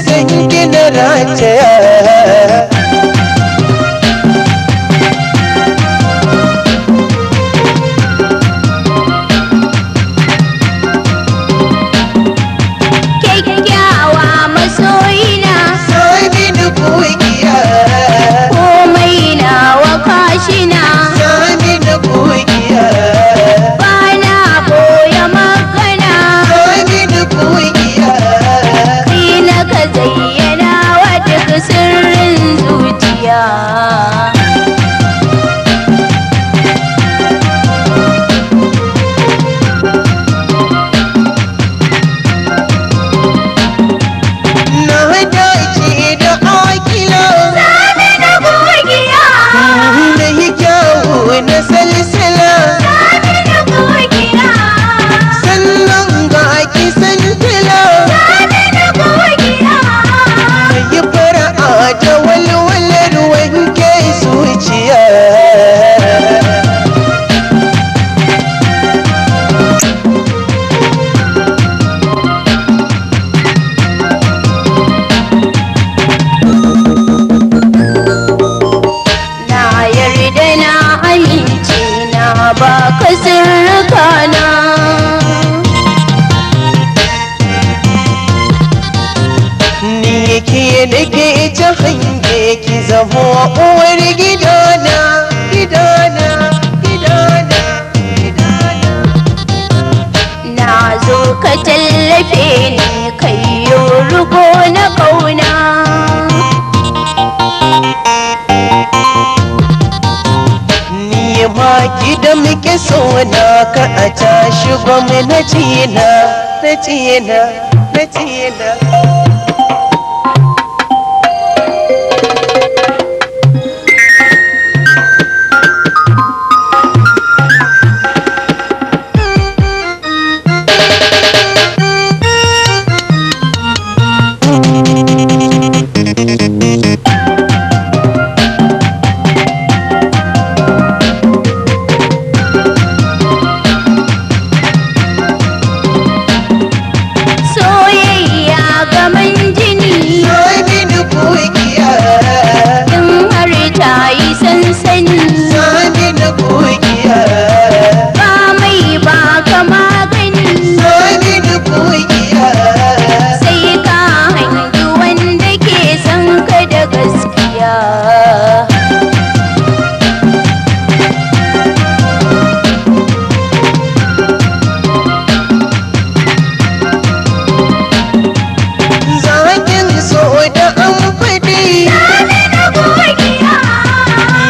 Sanki na rataya. Kyakkyawa masoyina, Saminu kugiya, komai nawa kashina, Saminu kugiya, bana boye magana, Saminu kugiya, kai na ka zayyana wa duk sirrin zuciya. Na dace da akila, Saminu gogiya, na yi kyawu na salsala, Saminu gogiya, sannan ga kisan tila, Saminu gogiya. yi fara'a da walwalar wanke zuciya. Na yarda na amince na baka sirrikana. Ni ke nake ta hange ki zamo uwar gidana, gidana, gidana, gidana. Na zo ka tallafe ni kai rugo na kauna. Ni ma ki da muke so na ka a tashi gwamnati na, na na, na na. Soyayya gaman jini, Saminu kugiya, in har ta yi sansani, Saminu kugiya, ba mai baka magani, Saminu kugiya, sai ka hangi wanda ke son ka da gaskiya. Zakin so da an faɗi, Saminu gogiya,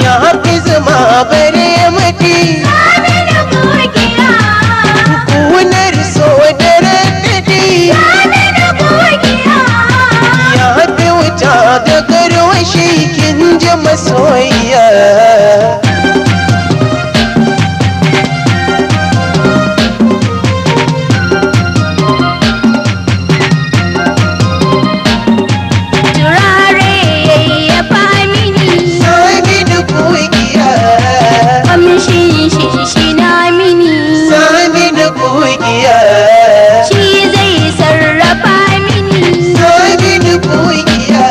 ya fi zama bare maɗi, Saminu gogiya, kunar so da raɗaɗi, Saminu gogiya. ya fi wuta da garwashi kin ji masoyiya. Turare yayyafa mini, Saminu kugiya, kamshin shinshina mini, Saminu kugiya, shi zai sarrafa mini, Saminu kugiya.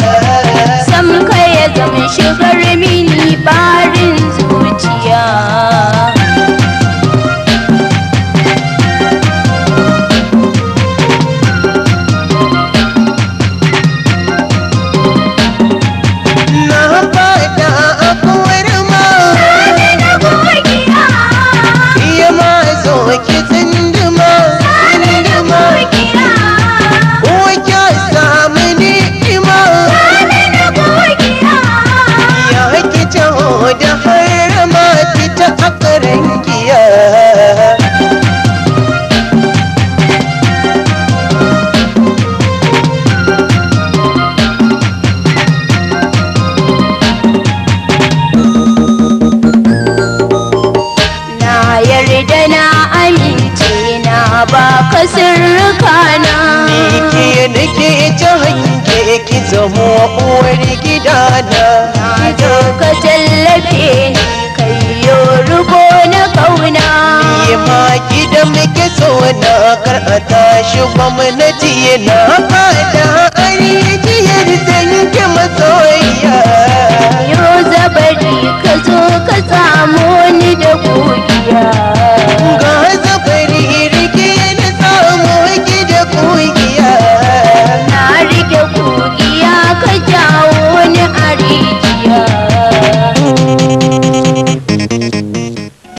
sam ka ya zama shigar mini barin zuciya. Na faɗa a kowar ma, Saminu gogiya, iya ma zo ki tsinduma, Saminu tsinduma. gogiya, Ko kya samu ni'ima, Saminu gogiya. ya ki taho da harama fita a karen giya. Na yarda na amince na baka sirrikana. Ni ke nake ta hange ki zamo uwar gidana.